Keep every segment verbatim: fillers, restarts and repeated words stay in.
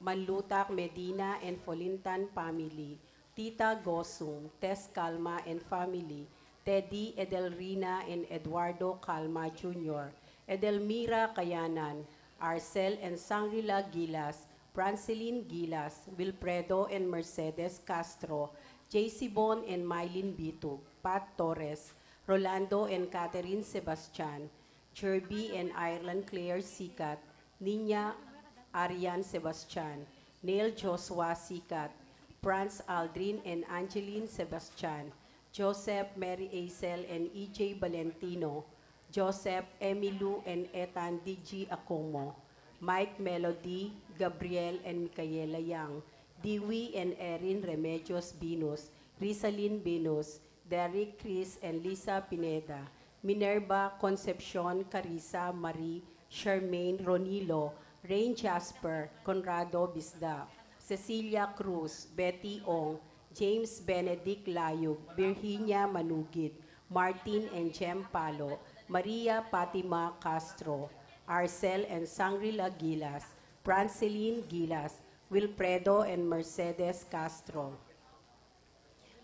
Manlutak Medina and Folintan family, Tita Gosung, Tess Calma and family, Teddy, Edelrina and Eduardo Calma Junior, Edelmira Kayanan, Arcel and Sangrila Gilas, Franceline Gilas, Wilfredo and Mercedes Castro, J C Bon and Mylene Bitug, Pat Torres, Rolando and Catherine Sebastian, Jerby and Ireland Claire Sikat, Nina Arian Sebastian, Neil Joshua Sikat, Franz Aldrin and Angeline Sebastian, Joseph, Mary Acel and E J Valentino, Joseph, Emilu and Ethan D G Acomo, Mike, Melody, Gabriel and Micaela Yang, Dewey and Erin Remedios Binus, Rizalin Binus, Derek, Chris and Lisa Pineda, Minerva, Concepcion, Carissa, Marie, Charmaine, Ronilo, Rain, Jasper, Conrado Bisda, Cecilia Cruz, Betty Ong, James Benedict Layug, Virginia Manugid, Martin and Jem Palo, Maria Fatima Castro, Arcel and Sangrila Gilas, Franceline Gilas, Wilfredo and Mercedes Castro,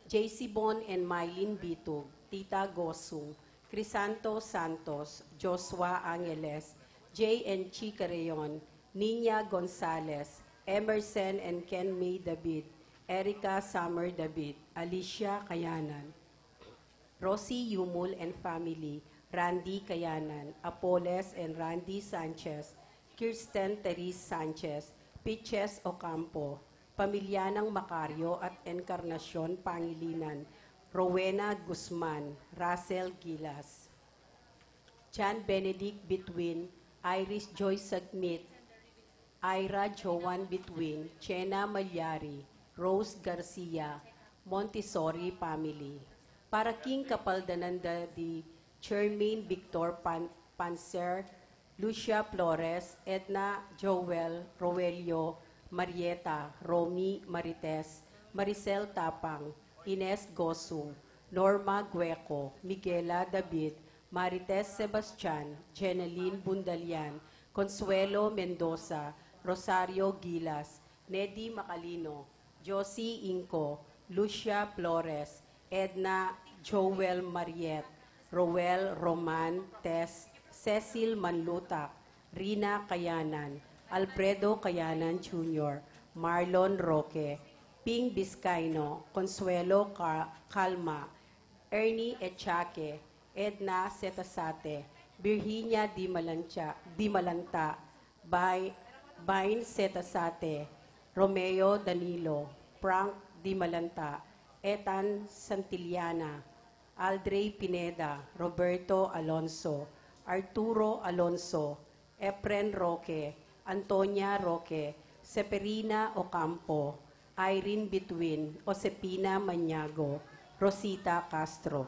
J C Bon and Mylene Bitug, Tita Gosung, Crisanto Santos, Joshua Angeles, J and Chi Carreon, Nina Gonzalez, Emerson and Ken May David, Erica Summer David, Alicia Kayanan, Rosie Yumul and family, Randy Kayanan, Apoles and Randy Sanchez, Kirsten Therese Sanchez, Piches Ocampo, pamilya ng Macario at Encarnacion Pangilinan, Rowena Guzman, Russell Gilas, John Benedict Bitwin, Iris Joy Sagmit, Ira Joan Bitwin, Chena Malyari, Rose Garcia, Montessori family. Para king kapaldanan da di Charmaine Victor Pan-, Panser, Lucia Flores, Edna Joel, Roelio, Marieta, Romy, Marites, Maricel Tapang, Ines Gosung, Norma Gueco, Miguela David, Marites Sebastian, Jeneline Bundalian, Consuelo Mendoza, Rosario Gilas, Nedy Macalino, Josie Inco, Lucia Flores, Edna Joel Mariet, Roel Roman Tess, Cecil Manlutak, Rina Kayanan, Alfredo Kayanan Junior, Marlon Roque, Ping Biscaino, Consuelo Ca-, Calma, Ernie Echaque, Edna Setasate, Virginia Di Malancha-, Di Malanta, Bai-, Bain Setasate, Romeo Danilo, Frank Di Malanta, Ethan Santillana, Aldrey Pineda, Roberto Alonso, Arturo Alonso, Efren Roque, Antonia Roque, Seferina Ocampo, Irene Bitwin, Josepina Maniago, Rosita Castro.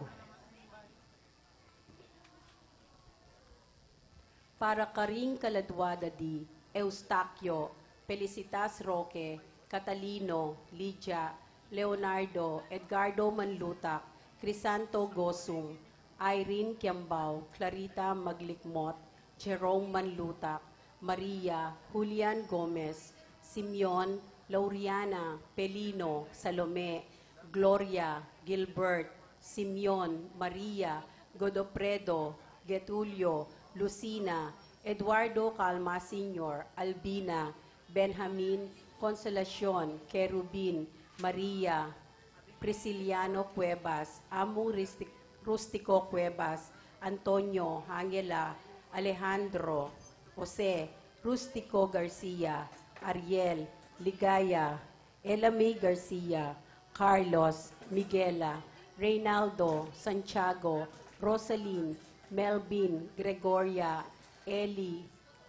Para karing kaladwa da di Eustaquio, Felicitas Roque, Catalino, Lydia, Leonardo, Edgardo Manlutak, Crisanto Gosung, Irene Kiambao, Clarita Maglikmot, Jerome Manlutak, Maria, Julian Gomez, Simeon, Lauriana, Pelino, Salome, Gloria, Gilbert, Simeon, Maria, Godofredo, Getulio, Lucina, Eduardo Calma Senior, Albina, Benjamin, Consolacion, Kerubin, Maria, Prisciliano Cuevas, Among Risti-, Rustico Cuevas, Antonio, Angela, Alejandro, Jose, Rustico Garcia, Ariel, Ligaya, Ella May Garcia, Carlos, Miguela, Reynaldo, Santiago, Rosalyn, Melvin, Gregoria, Eli,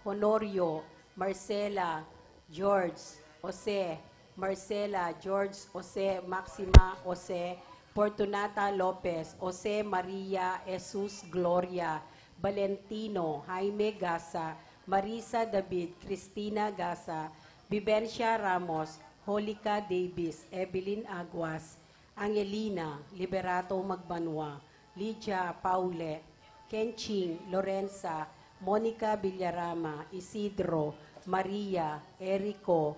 Honorio, Marcela, George, Jose, Marcela, George, Jose, Maxima, Jose, Fortunata Lopez, Jose Maria, Jesus, Gloria, Valentino, Jaime Gasa, Marisa David, Cristina Gasa, Vivencia Ramos, Holica Davis, Evelyn Aguas, Angelina, Liberato Magbanua, Lydia Paule, Kenching, Lorenza, Monica Villarama, Isidro, Maria, Erico,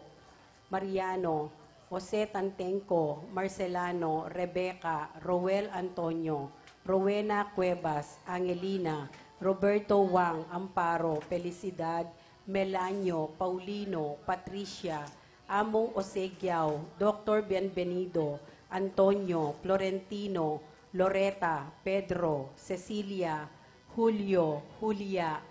Mariano, Jose Tantengco, Marcelano, Rebecca, Roel Antonio, Rowena Cuevas, Angelina, Roberto Wang, Amparo, Felicidad, Melanio, Paulino, Patricia, Among Osegiao, Doktor Bienvenido, Antonio, Florentino, Loreta, Pedro, Cecilia, Julio, Julia,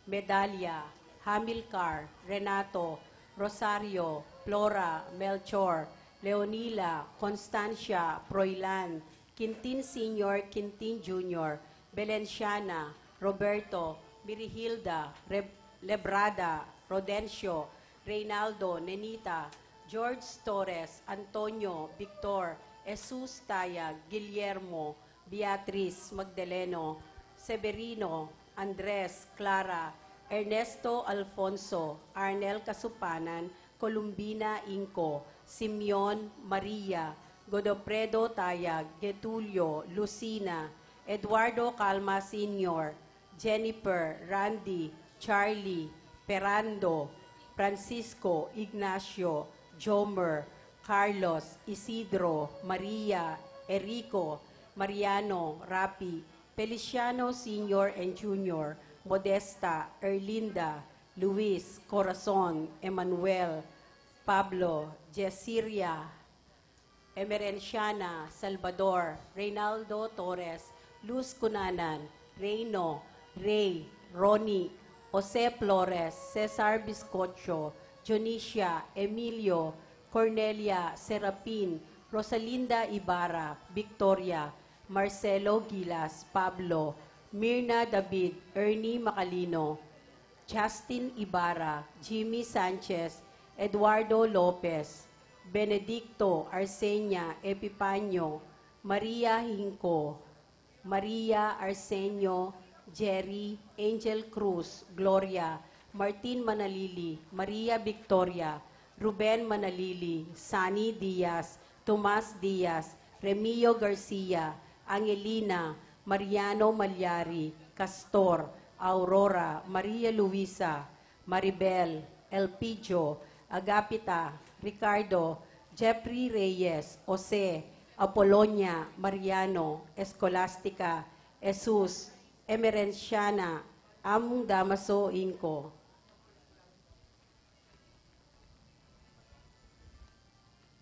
Medalia, Hamilcar, Renato, Rosario, Flora, Melchor, Leonila, Constancia, Proilan, Quintin Senior, Quintin Junior, Belenciana, Roberto, Mirihilda, Re-, Lebrada, Rodencio, Reynaldo, Nenita, George Torres, Antonio, Victor, Jesus Tayag, Guillermo, Beatriz, Magdaleno, Severino, Andres, Clara, Ernesto, Alfonso, Arnel Kasupanan, Columbina Inco, Simeon, Maria, Godofredo Tayag, Getulio, Lucina, Eduardo Calma Senior, Jennifer, Randy, Charlie, Ferrando, Francisco, Ignacio, Jomer, Carlos, Isidro, Maria, Erico, Mariano, Rapi, Feliciano Senior and Junior, Modesta, Erlinda, Luis, Corazon, Emmanuel, Pablo, Jesiria, Emerenciana, Salvador, Reynaldo Torres, Luz Cunanan, Reino, Rey, Ronnie, Jose Flores, Cesar Biscocho, Dionisia, Emilio, Cornelia, Serapin, Rosalinda Ibarra, Victoria, Marcelo Gilas, Pablo, Mirna David, Ernie Macalino, Justin Ibarra, Jimmy Sanchez, Eduardo Lopez, Benedicto, Arsenia, Epipanio, Maria Hinco, Maria, Arsenio, Jerry, Angel Cruz, Gloria, Martin Manalili, Maria Victoria, Ruben Manalili, Sani Diaz, Tomas Diaz, Remio Garcia, Angelina, Mariano Malyari, Castor, Aurora, Maria Luisa, Maribel, Elpidio, Agapita, Ricardo, Jeffrey Reyes, Jose, Apolonia, Mariano, Escolastica, Jesus, Emerenciana, Among Damaso Inco.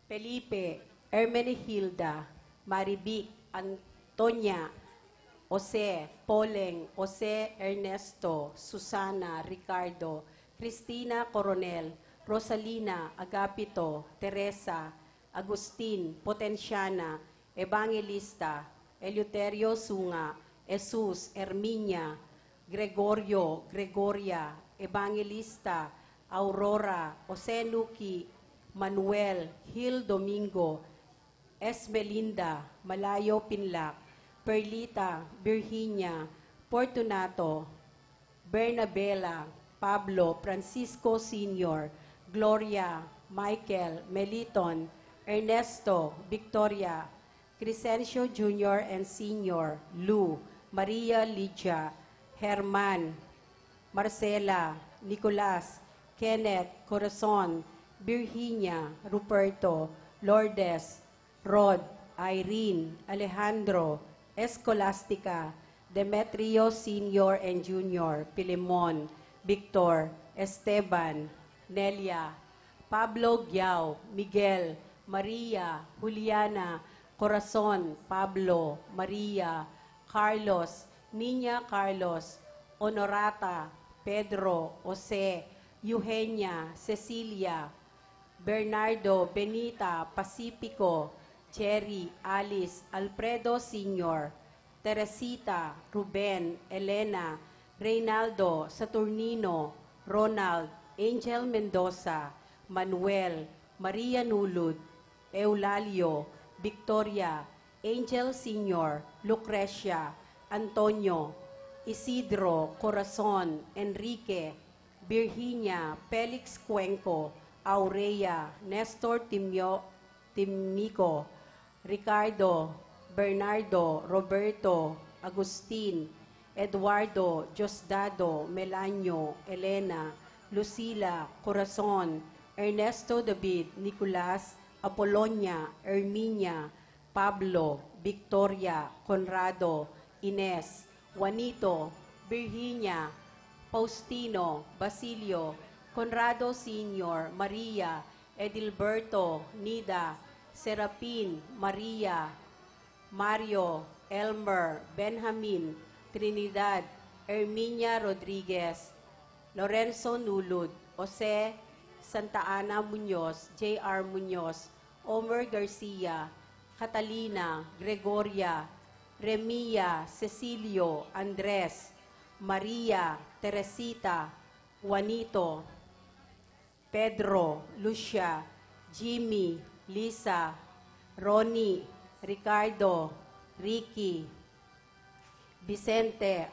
Felipe, Hermenegilda, Marivic, Antonia, Jose, Poleng, Jose, Ernesto, Susana, Ricardo, Cristina, Coronel, Rosalina, Agapito, Teresa, Agustin, Potensiana, Evangelista, Eleuterio Sunga, Jesus, Herminia, Gregorio, Gregoria, Evangelista, Aurora, Jose Nuki, Manuel, Gil Domingo, Esmelinda, Malayo Pinlac, Perlita, Virginia, Fortunato, Bernabela, Pablo, Francisco Senior, Gloria, Michael, Meliton, Ernesto, Victoria, Crescencio Junior and Senior, Lou, Maria, Lydia, Herman, Marcela, Nicolas, Kenneth, Corazon, Virginia, Ruperto, Lourdes, Rod, Irene, Alejandro, Escolastica, Demetrio Senior and Junior, Pilemon, Victor, Esteban, Nelia, Pablo Giao, Miguel, Maria, Juliana, Corazon, Pablo, Maria, Carlos, Niña Carlos, Honorata, Pedro, Jose, Eugenia, Cecilia, Bernardo, Benita, Pacifico, Jerry, Alice, Alfredo Senior, Teresita, Ruben, Elena, Reynaldo, Saturnino, Ronald, Angel Mendoza, Manuel, Maria Nulud, Eulalio, Victoria, Angel Senior, Lucrecia, Antonio, Isidro, Corazon, Enrique, Virginia, Felix Cuenco, Aurea, Nestor Timio-, Timico, Ricardo, Bernardo, Roberto, Agustin, Eduardo, Diosdado, Melanio, Elena, Lucila, Corazon, Ernesto David, Nicolas, Apolonia, Erminia, Pablo, Victoria, Conrado, Ines, Juanito, Virginia, Faustino, Basilio, Conrado Senior, Maria, Edilberto, Nida, Serapin, Maria, Mario, Elmer, Benjamin, Trinidad, Erminia Rodriguez, Lorenzo Nulud, Jose Santa Ana Muñoz, J R Muñoz, Omer Garcia, Catalina, Gregoria, Remia, Cecilio, Andres, Maria, Teresita, Juanito, Pedro, Lucia, Jimmy, Lisa, Ronnie, Ricardo, Ricky, Vicente,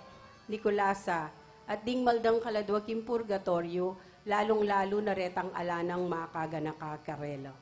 Nicolasa, at ding maldang kaladwa king purgatoryo, lalung-lalu na retang ala nang makaganaka karela.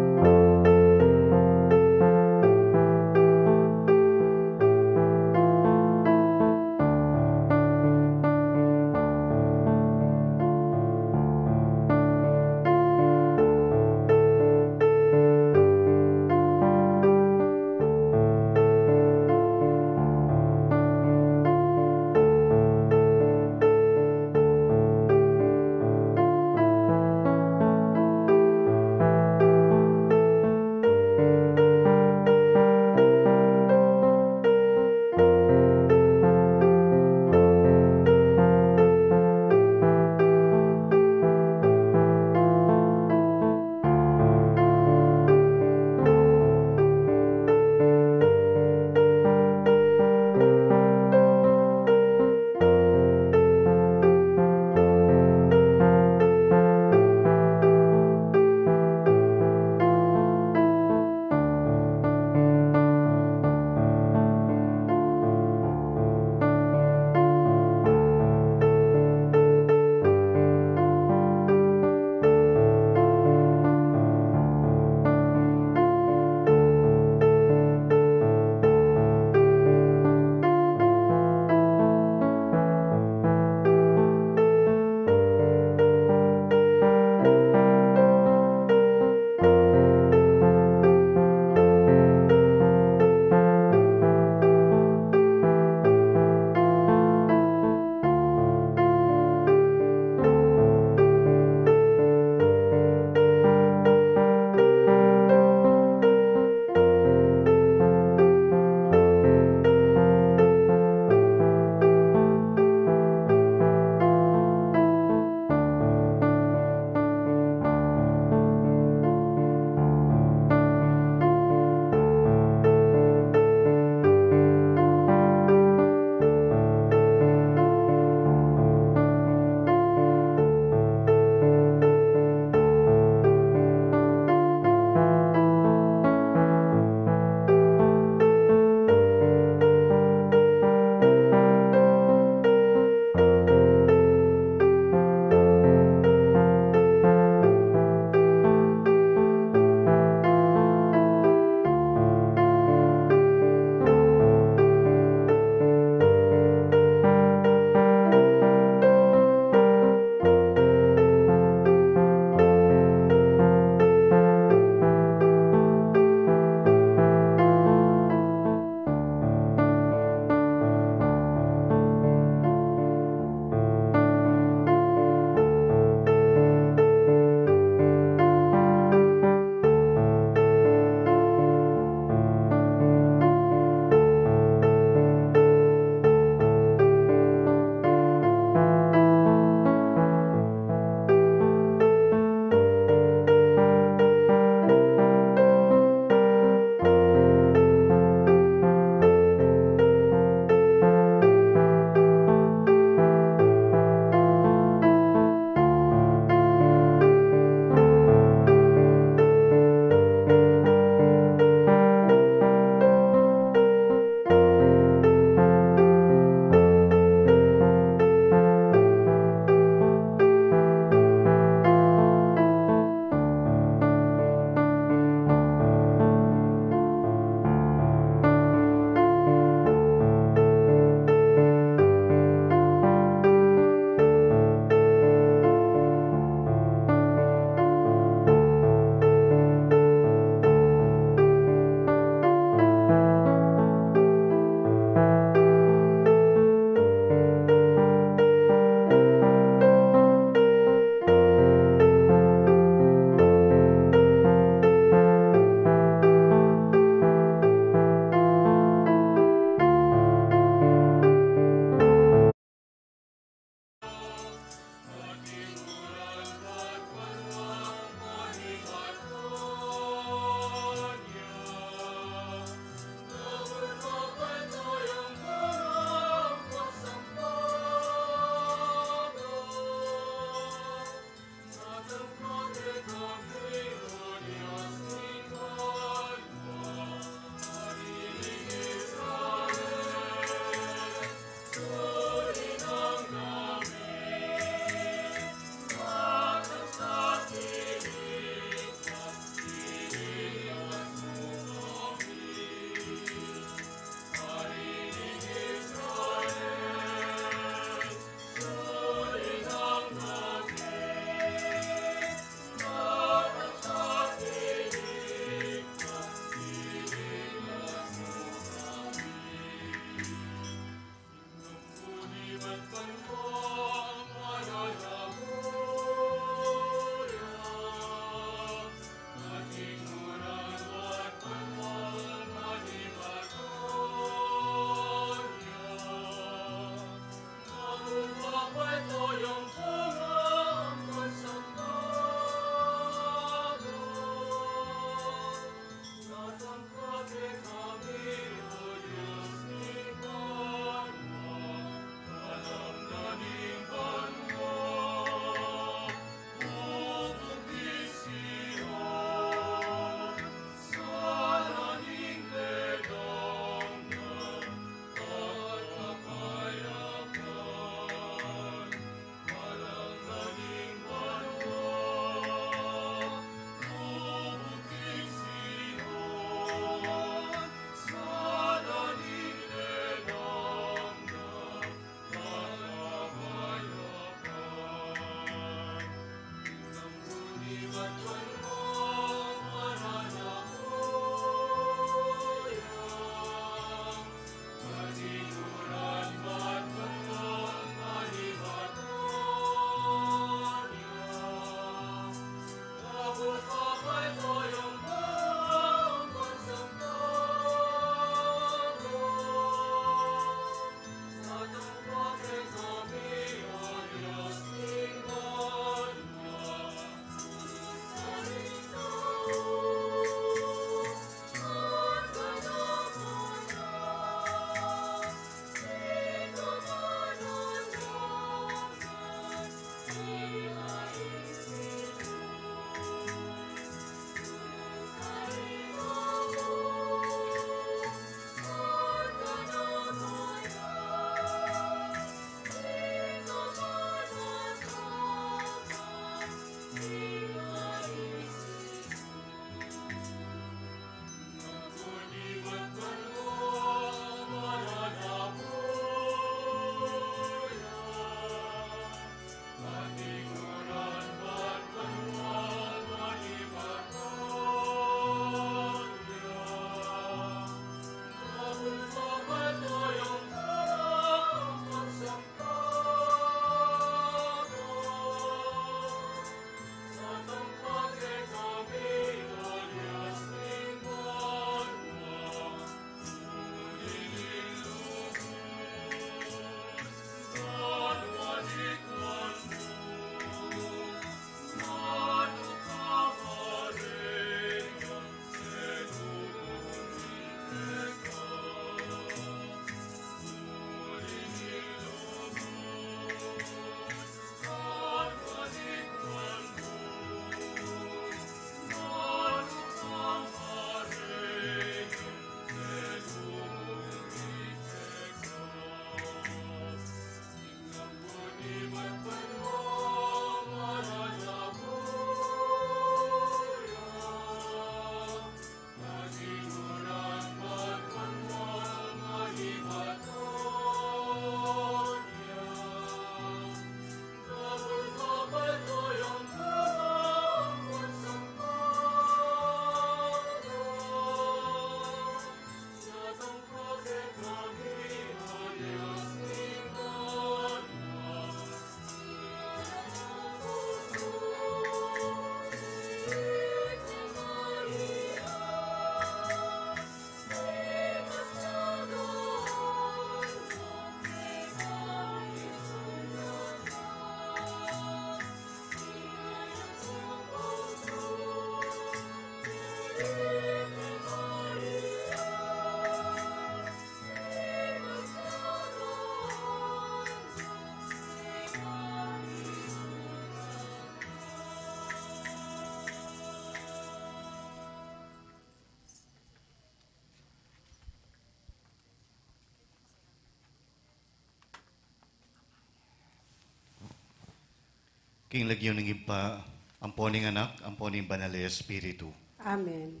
King lagyu ning Ibpa, ampo ning Anak, ampo ning Banal a Espiritu. Amen.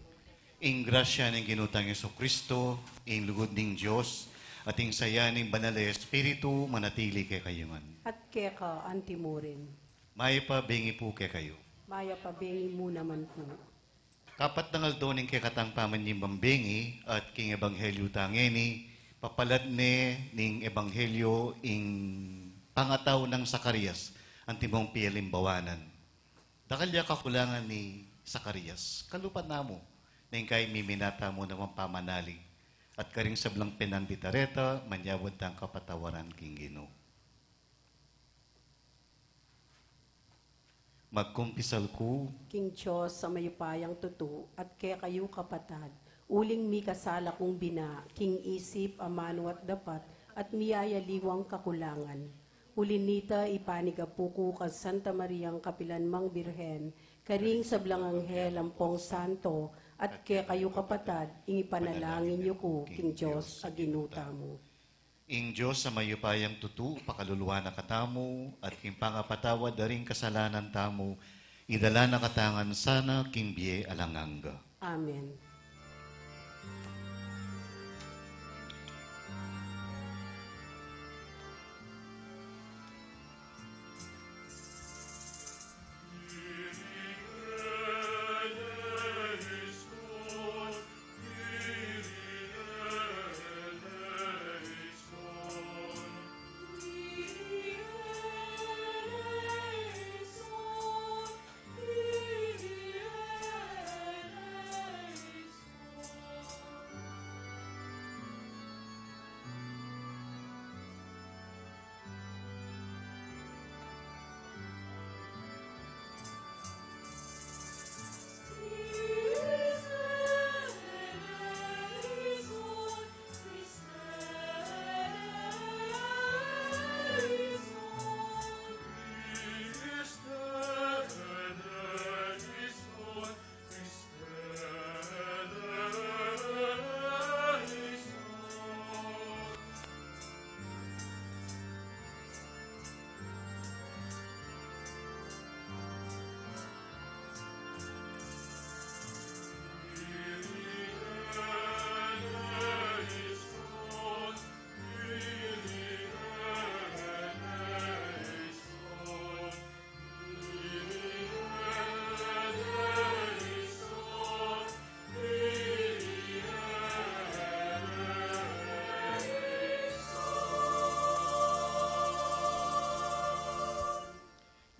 Ing grasya ning Ginu tang Jesucristo, ing lugud ning Dios, at ing saya ning Banal a Espiritu, manatili kekayu ngan. At keka antimurin. Mayap a bengi pu kekayu. Mayap a bengi mu naman pu. Kapatang aldo ning kekatang pamanyimban bengi at king ebanghelyu ta ngeni, papalad ne ning ebanghelyu ing pangatau nang Zacarias, antimong pialimbawanan. Dakal ya kakulangan ni Zacarias, kalupa namu, neng kai miminata mu naman pamanalig. At karing sablang penandit a reta, manyawad tang kapatawaran king Ginu. Magkumpisal ku king Dios a mayupayang tutu, at kekayu kapatad, uling mikasala kung bina, king isip, amanu at dapat, at miyayaliwang kakulangan. Uli nita, ipanigapu ku kang Santa Mariang kapilanmang Birhen, karing sablang anghel ampong santo, at kekayu kapatad, ing ipanalangin yu ku king Dios a Ginu tamu. Ing Dios a mayupayang tutu, pakaluluan na katamu, at king pangapatawad da ring kasalanan tamu, idala na katamu ngan sana king bie alang angga. Amen.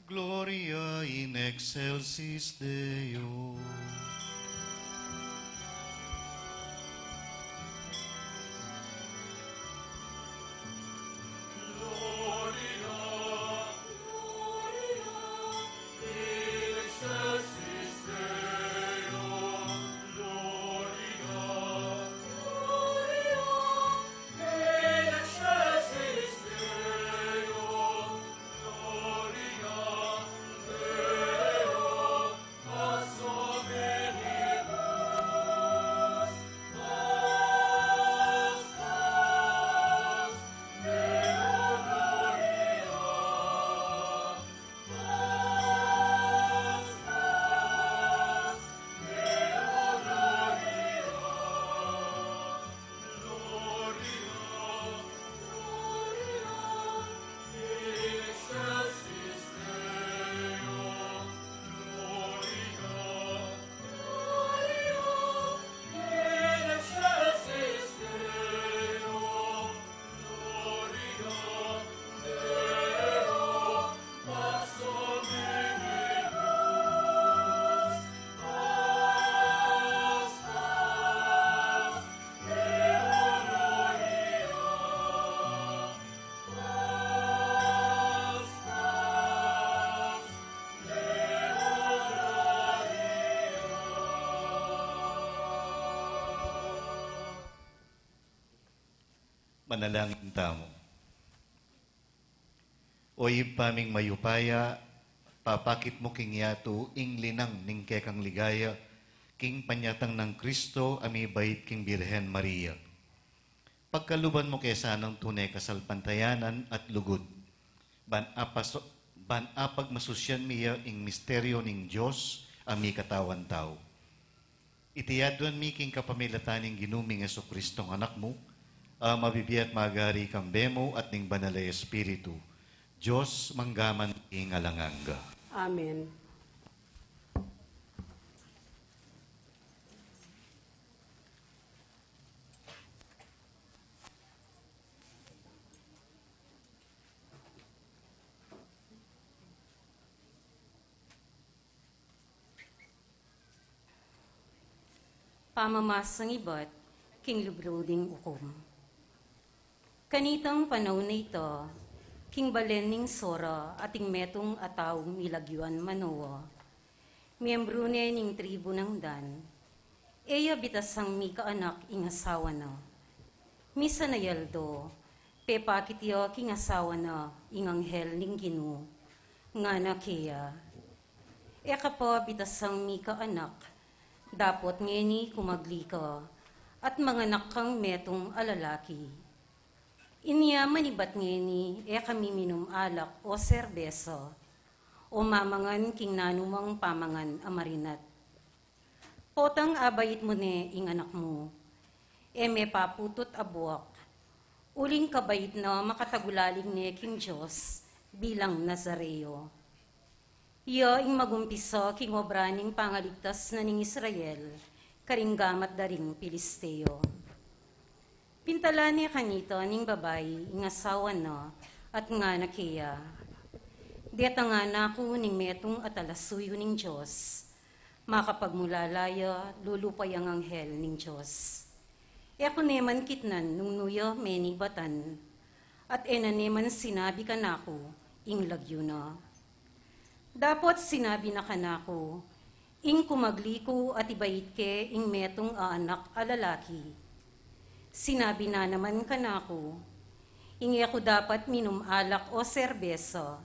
Gloria in excelsis Deo. Manalangin tamu. O Ibpa ming mayupaya, papakit mu king yatu ing linang ning kekang ligaya, king panyatang nang Kristo a mibait king Birhen Maria. Pagkaluban mu ke sanang tune kasalpantayanan at lugud, ban apaso-, ban apagmasusyan mi ya ing misteryo ning Dios a mikatawan tau. Iti aduan mi king kapamilatan ning Ginu ming Jesucristo a Anak mu, a mabibie at magari kambe mu at ning Banal a Espiritu, Dios mangga man king alang angga. Amen. Pamamasang ibat king libru ding Ukum. Kanitang panaun a ita, king balen ning Sora ating metung a taung milagyuan Manoa, miembru ne ning tribu nang Dan. E ya bitasang mikaanak ing asawa na. Misan a aldo, pepakit ya king asawa na ing anghel ning Ginu, ngana keya, e ka pa bitasang mikaanak, dapot ngeni kumagli ka at manganak kang metung a lalaki. Inya manibat ngeni e ka miminum alak o serbesa, o mamangan king nanumang pamangan a marinat. Potang abait mu ne ing anak mu, e me paputut a buak, uling kabait na makatagulaling ne king Dios bilang Nazareo. Iya ing magumpisa king obra ning pangaligtas na ning Israel karing gamat da ring Pilisteo. Pintalan ne kanita ning babai ing asawa na at ngana keya, deta ngana ku ning metung a talasuyu ning Dios, makapagmulala ya lulupa yang anghel ning Dios. E ku ne man kitnan nung nu ya menibatan, at e na ne man sinabi kanaku ing lagyu na. Dapot sinabi na kanaku, ing kumagli ku at ibait ke ing metung a anak a lalaki. Sinabi na naman kanaku, ing e ku dapat minum alak o serbesa,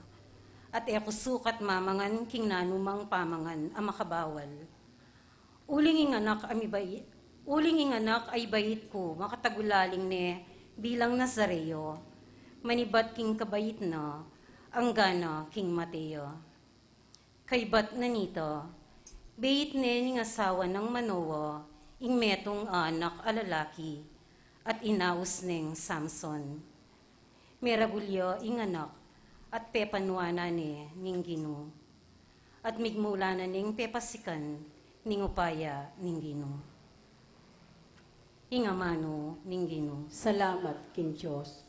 at e ku sukat mamangan king nanumang pamangan a makabawal. Uling ing anak a mibait, uling ing anak a ibait ku makatagulaling ne bilang Nazareo, manibat king kabait na, anggana king mate ya. Kaybat na nita, beit ne ning asawa nang Manoa ing metung a anak a lalaki, at inaus neng Samson. Meragul ya ing anak, at pepanuanan ne ning Ginu, at migmula na neng pepasikan ning upaya ning Ginu. Ing amanu ning Ginu. Salamat king Dios.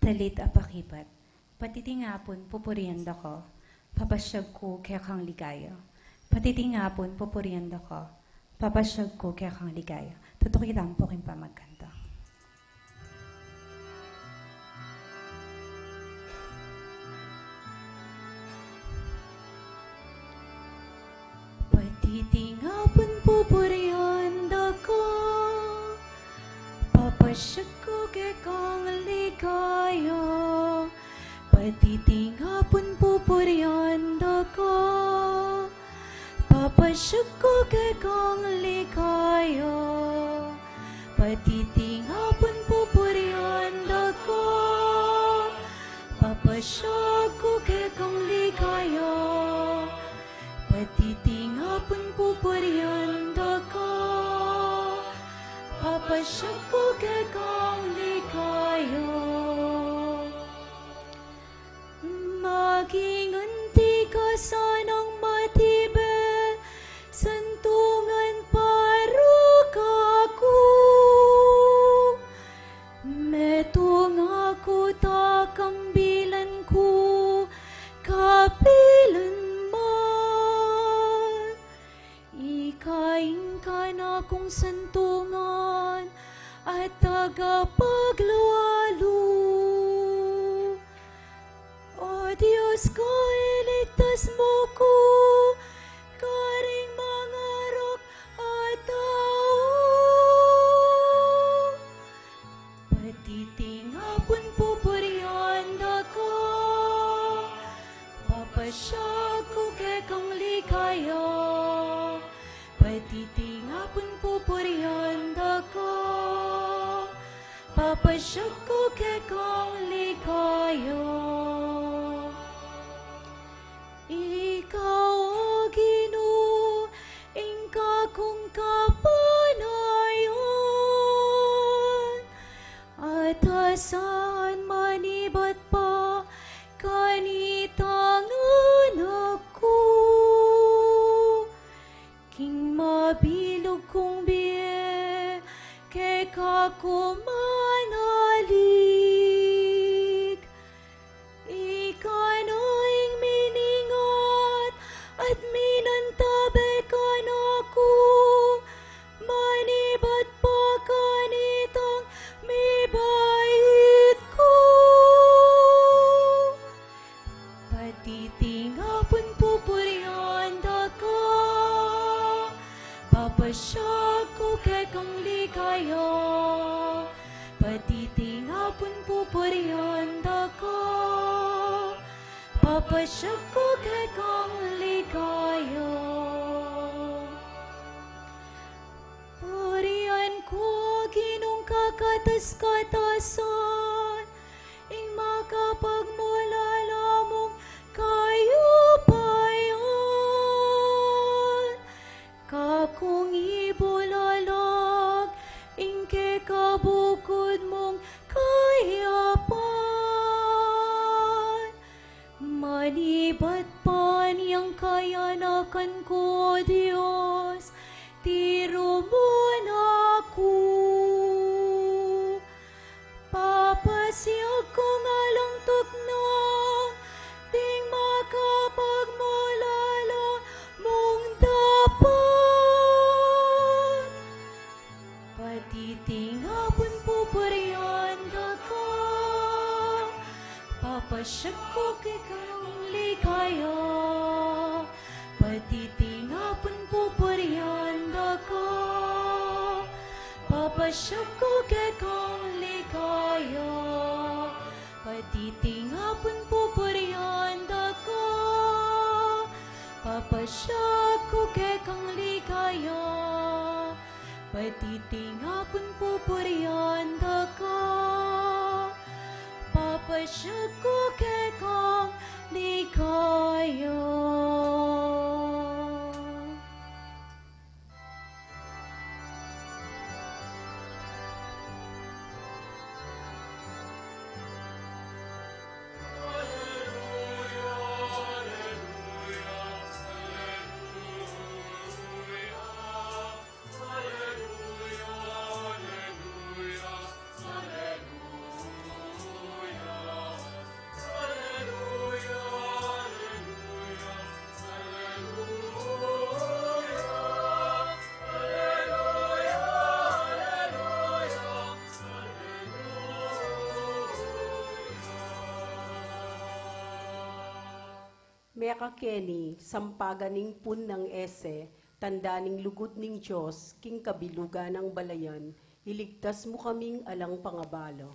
Talit a pakibat. Patitingapun pupurian da ka, papasyag ku kekang ligaya. Patitingapun pupurian da ka, papasyag ku kekang ligaya. Tutuki tamu pu king pamagkanta. Patitingapun pupurian da ka, papasyag ku kekang ligaya. Patitingapun pupurian da ka, papasyag ku kekang ligaya. Patitingapun pupurian da ka, papasyag ku kekang ligaya. Patitingapun pupurian da ka, papasyag ku kekang ligaya. Maging anti ka sanang matibe, santungan paruka ku. Metung aku, takambilan ku kapilan man. Ika ing kanakung santungan at tagapaglualu. O Dios ku, iligtas mu ku karing mangarok a tau. Patitingapun pupurian da ka, papasyag ku kekang ligaya. Patitingapun pupurian da ka, Pasyag ku kekang ligaya. Ika, O Ginu, ing kakung kapanayan, at asahan manibat pa kanitang anak ku. King mabilug kung bie, keka ku manalig. Ika na ing miningat at minantabe kanaku, manibat pa kanitang mibait ku. Pati tinga pun pupurian da ka, papasyag ku kekang ligaya. Pati tinga pun pupurian da ka, papasyag ku kekang ligaya. Purian ku, Ginung kakatas-katasan, ing makapagmulala mung kayupayan. Kakung ibulalag ing keka bukud mung kayapan. Manibat pa niyang kayanakan ku, O Dios, tiru mu na ku. Papasyag kung alang tuknang ding makapagmulala mung dapat. Pati tinga pun pupurian da ka, papasyag ku kekang ligaya. Pati tinga pun pupurian da ka, papasyag ku kekang ligaya. Pati tinga pun pupurian da ka, papasyag ku kekang ligaya. Pati tinga pun pupurian da ka, papasyag ku kekang ligaya. Mekakeni, sampagan ning pun nang ese, tanda ning lugud ning Dios, king kabilugan nang balayan, iligtas mu kaming alang pangabala.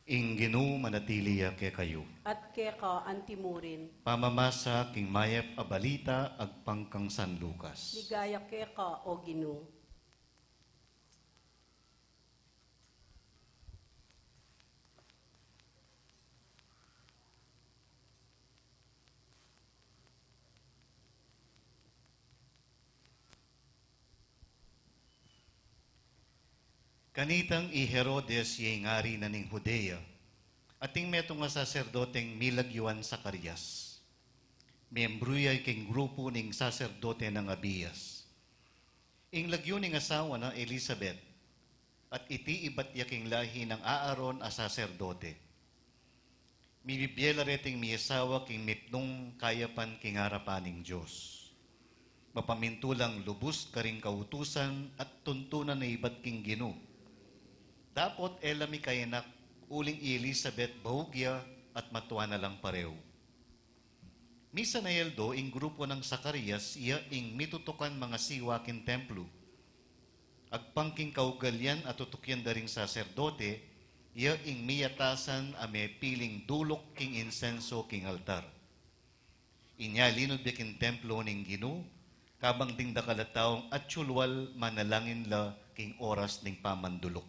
Ing Ginu manatili ya kekayu. At keka antimurin. Pamamasa king mayap a balita agpang kang San Lucas. Ligaya keka, O Ginu. Kanitang i Herodes ya ing ari na ning Judea, ating metung a saserdoteng milagyuan Zacarias. Miembru ya king grupu ning saserdote nang Abias. Ing lagyu ning asawa na Elisabet, at iti ibat ya king lahi nang Aaron a saserdote. Mibibie la reting miasawa king mitmung kayapan king arapan ning Dios. Mapamintulang lubus karing kautusan at tuntunan na ibat king Ginu. Dapot e la mikayanak uling i Elizabeth baug ya at matua na lang pareu. Misan a aldo ing grupu nang Zacarias ya ing mitutukan mangasiwa king templo. Agpang king kaugalian a tutukian da ring saserdote, ya ing miyatasan a mepiling duluk king insenso king altar. Inya linud ya king templo ning Ginu, kabang ding dakal a taung atiu lual manalangin la king oras ning pamanduluk.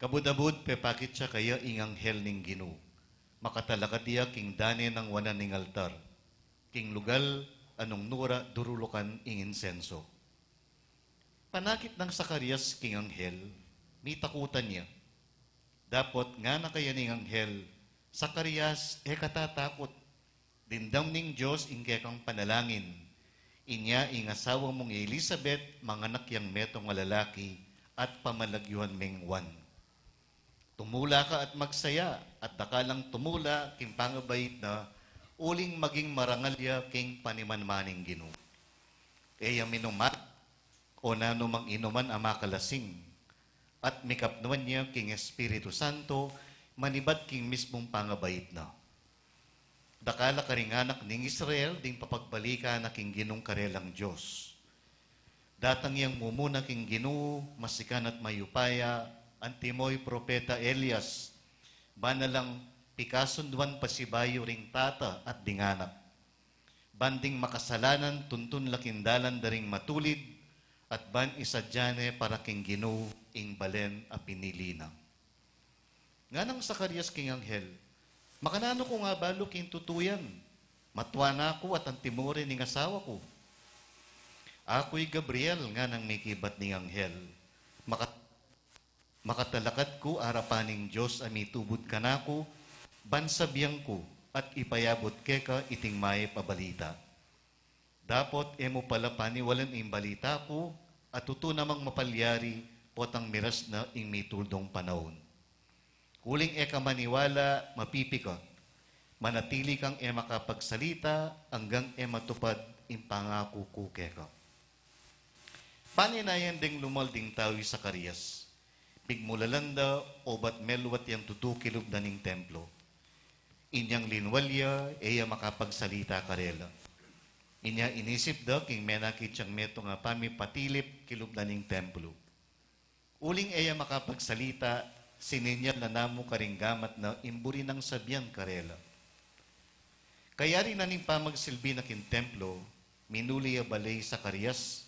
Kabud-abud pepakit ya kaya ing anghel ning Ginu. Makatalakad ya king dane nang wanan ning altar, king lugal a nung nura durulukan ing insenso. Panakit nang Zacarias king anghel, mitakutan ya. Dapot ngana kaya ning anghel, "Zacarias, e ka tatakut. Dimdam ning Dios ing kekang panalangin. Inya ing asawa mung i Elizabeth, manganak yang metung a lalaki, at pamalagyuan meng Juan. Tumula ka at magsaya, at dakal lang tumula king pangabait na, uling maging marangal ya king panimanman ning Ginu. E ya minum o nanumang inuman a makalasing, at mikapnuan ya king Espiritu Santo, manibat king mismung pangabait na." Dakal a karing anak ning Israel ding papagbalikan na king Ginung karelang Dios. Datang yang mumuna king Ginu, masikan at mayupaya, antimo i propeta Elias, ban na lang pikasunduan pasibayu ring tata at ding anak. Ban ding makasalanan tuntun la king dalan da ring matulid, at ban isadia ne para king Ginu ing balen a pinili na. Nganang Zacarias king anghel, "Makananu kung abalu king tutu yan? Matua na ku at antimo rin ing asawa ku." "Aku i Gabriel," nganang mikibat ning anghel. "Makat-, makatalakad ku arapan ning Dios a mitubud kanaku, ban sabian ku at ipayabut keka iting mayap a balita. Dapot e mu pala paniwalan ing balita ku, a tutu namang mapalyari potang miras na ing mituldung panaun. Uling e ka maniwala, mapipi ka. Manatili kang e makapagsalita anggang e matupad ing pangaku ku keka." Paninayan deng lumal ding tau i Zacarias. Pigmulalan da obat meluat yang tutu kilub da ning templo. Inyang linwal ya, e ya makapagsalita karela. Inya inisip da king menakit yang metung a pamipatilip kilub da ning templo. Uling e ya makapagsalita, sininyal na namu karing gamat na ing buri nang sabian karela. Kayari na ning pamagsilbi na king templo, minuli ya bale i Zacarias,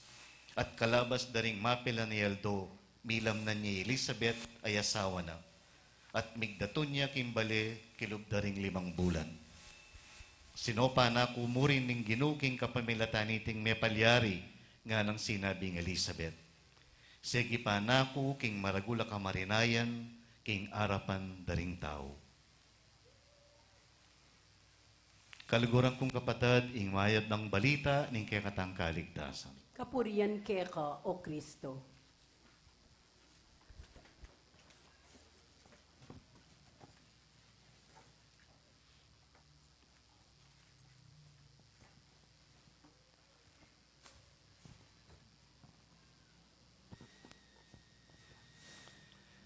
at kalabas da ring mapilan a aldo, milamnan ya i Elizabeth a asawa na, at migdatun ya king bale kilub da ring limang bulan. "Sinopa na ku mu rin ning Ginu king kapamilatan niting mepalyari," nganang sinabi nang Elizabeth. "Segipan na ku king maragul a kamarinayan king arapan da ring tau." Kaluguran kung kapatad, ing mayap nang balita ning kekatang kaligtasan. Kapurian keka, O Kristo.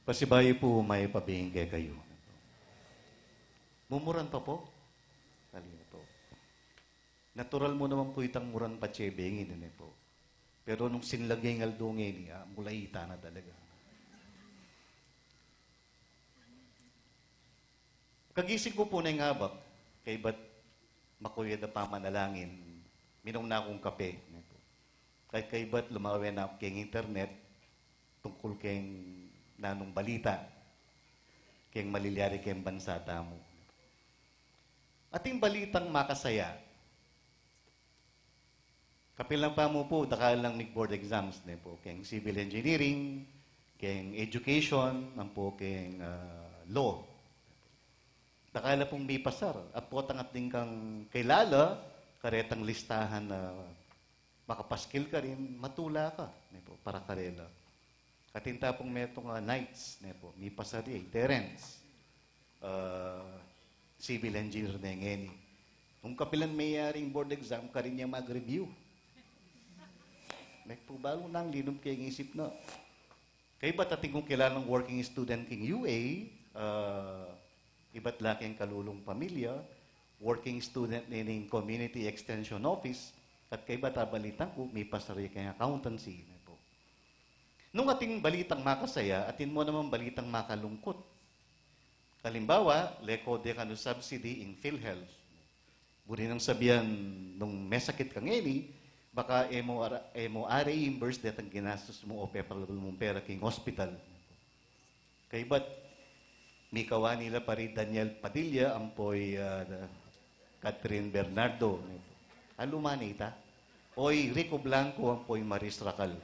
Pasibayu pu, mayap a beng kekayu. Mumuran pa po? Halina po. Natural mu naman po itang muran pa, Che, bengin, ne po. Pero nung sinlag ya ing aldo ngeni, ah, mulaita na talaga. Kagising ku pu neng abak, kaybat makuya da pamanalangin, minum na kung kape, ne po. Kay kaybat lumawe na ku keng internet, tungkul keng nanung balita, keng malilyari keng bansa tamu. Ating balitang makasaya, kapilan pa mu pu, dakal lang mig board exams, ne po, keng civil engineering, keng education, ampo keng, ah, law. Dakal la pung mipasar, at potang atin kang kilala, karetang listahan na makapaskil karin, matula ka, ne po, para karela. Atin ta pung metung a knights, ne po, mipasar ya, Terence, ah, civil engineer ne ngeni. Nung kapilan meyaring board exam, karin ya mag-review. Nek pu, balu nang linub king isip na. Kaybat atin kung kilalang working student king U A, ah, ibat la king kalulung pamilya, working student ne ning Community Extension Office, at kaybat a balitan ku, mipasar ya king accountancy, ne pu. Nung atin balitang makasaya, atin mu naman balitang makalungkut. Halimbawa, leko de kanu subsidy ing PhilHealth. Buri nang sabian nung mesakit ka ngeni, baka e mu ara-, e mu a-reimburse detang ginastus mu o pepalabal mung pera king hospital. Kaybat, mikawani la pa ri Daniel Padilla ampo i, ah, Catherine Bernardo. Alu man ita? O i Rico Blanco ampo i Maris Racal.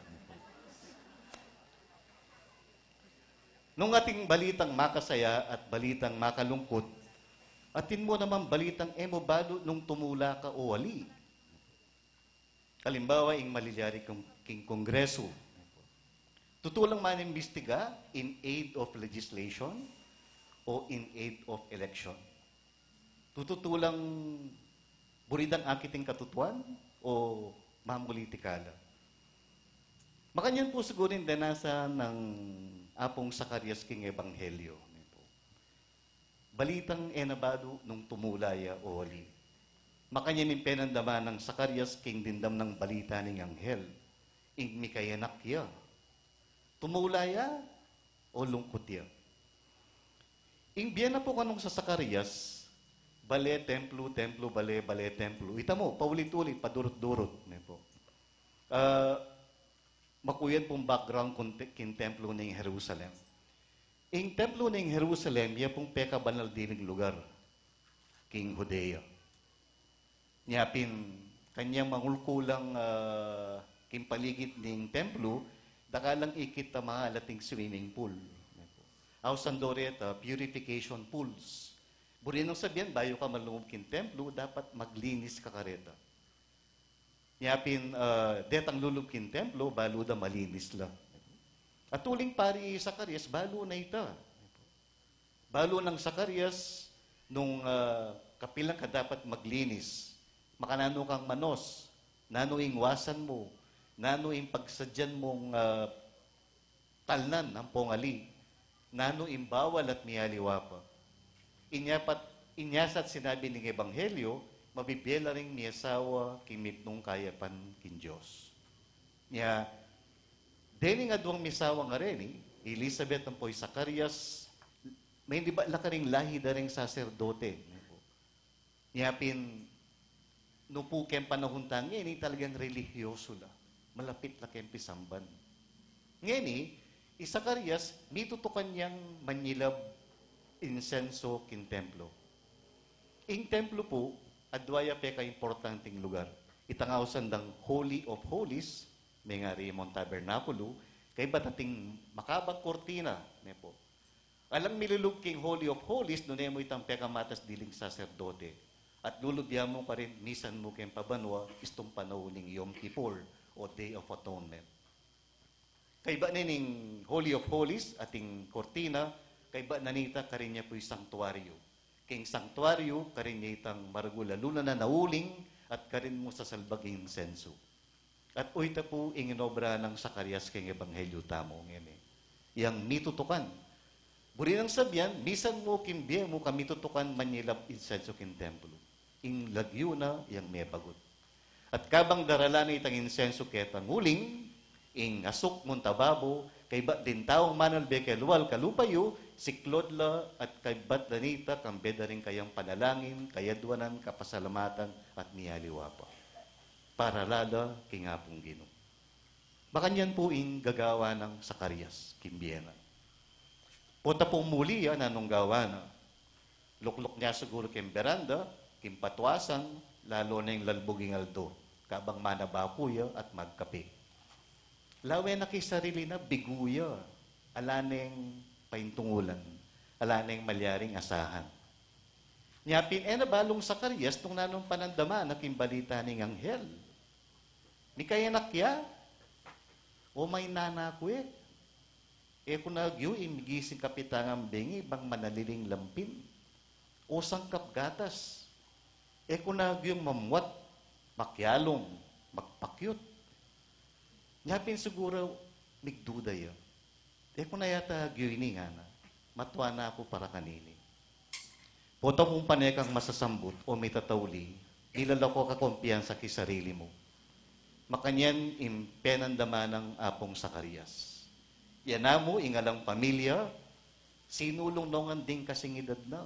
Nung atin balitang makasaya at balitang makalungkut, atin mu naman balitang e mu balu nung tumula ka o ali. Halimbawa, ing malyari king, king Kongresu. Tutu lang manimbestiga in aid of legislation o in aid of election? Tutu lang buri dang akit ing katutuan o mamulitika la? Makanyan pu siguru ing danasa nang Apung Zacarias king Ebanghelyo. Balitang e na balu nung tumula ya o ali. Makanyan ing penandama nang Zacarias king dimdam nang balita ning anghel, ing mikayanak ya. Tumula ya o lungkut ya? Ing bie na pu kanung sa Zacarias, bale templo, templo, bale, bale templo. Ita mu, paulit-ulit, padurut-durut, ne pu. Ah, makuyad pung background king te-, king templo ning Jerusalem. Ing templo ning Jerusalem, ya pung pekabanal diling lugar king Judea. Nya pin, kanyang mangulkulang, ah, king paligid ning templo, dakal lang ikit a mangalat ing swimming pool. Ausan da reta, purification pools. Buri nang sabian, bayu ka malungub king templo, dapat maglinis ka kareta. Nya pin, ah, detang lulub king templo, balu da malinis la. At uling pari Zacarias, balu na ita. Balu nang Zacarias, nung, ah, kapilan ka dapat maglinis, makananu kang manos, nanu ing wasan mu, nanu ing pagsadyan mung, ah, talnan ampong ali, nanu ing bawal at mialiwa pa. Inya pat, inya sa at sinabi ning Ebanghelyo, mabibie la ring miasawa king mipnung kayapan king Dios. Nya, dening adwang misawa ngeni, i Elizabeth ampo i Zacarias, mailibat la karing lahi da ring saserdote. Nya pin, nu pu keng panahun ta ngeni, talagang relihiyoso la. Malapit la keng pisamban. Ngeni, i Zacarias, mitutukan yang manyilab insenso king templo. Ing templo pu, adwa ya pekaimportanting lugar. Itang ausan dang Holy of Holies, mengari mung tabernakulo, kaybat ating makabang kurtina, ne pu. Alang milulub king Holy of Holies, nune mu itang pekamatas diling saserdote. At lulub ya mu karin, misan mu keng pabanua, istung panaun ning Yom Kippur o Day of Atonement. Kaybat ne ning Holy of Holies, ating kurtina, kaybat na nita karin ya pu i sangtuaryo. King sangtuaryo, karin ya itang maragul a luna na nauling, at karin mu sasalbag ing insenso. At oyta pu ing inobra nang Zacarias keng Ebanghelyo tamu ngeni. Yang mitutukan. Buri nang sabian, misan mu king bie mu ka mitutukan manyilab insenso king templo. Ing lagyu na yang mebagut. At kabang daralan na itang insenso ketang uling, ing asuk mung tababo, kaybat ding taung manalbe kelual kalupa yu, siklod la at kaybat da nita kambe da ring kayang panalangin, kayadwanan, kapasalamatan, at mialiwa pa. Para la da king Apung Ginu. Makanyan pu ing gagawan nang Zacarias king bie na. Pota pung muli ya, nanung gawa na? Lukluk ne siguru king beranda, king patuasan, lalu na ing lalbug ing aldo, kabang manabaku ya at magkape. Lawen na king sarili na, bigu ya, ala neng paintungulan, ala neng malyaring asahan. Nya pin e na balung Zacarias nung nanung panandaman na king balita ning anghel. Mikayanak ya? O mainana ku e. E ku na agyu ing migising kapitangan bengi bang manaliling lampin o sangkap gatas. E ku na agyu mamuat, makialung, magpakyut. Nya pin siguru migduda ya. E ku na yata agyu ini ngana, matua na ku para kanini. Pota mung pane kang masasambut o mitatauli, milalako ka kumpiyansa ki sarili mu. Makanyan ing penandaman nang Apung Zacarias. Yan na mu, ing alang pamilya, sinulung no ngan ding kasing edad na.